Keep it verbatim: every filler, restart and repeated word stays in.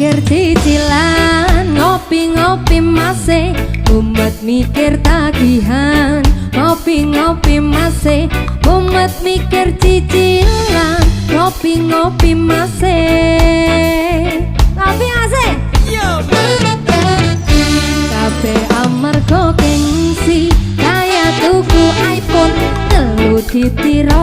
Mikir cicilan, ngopi-ngopi masé, mumet mikir tagihan. Ngopi-ngopi masé, mumet mikir cicilan. Ngopi-ngopi masé. Ngopi masé. Kabeh amarga gengsi, kaya tuku iPhone telu ditiro.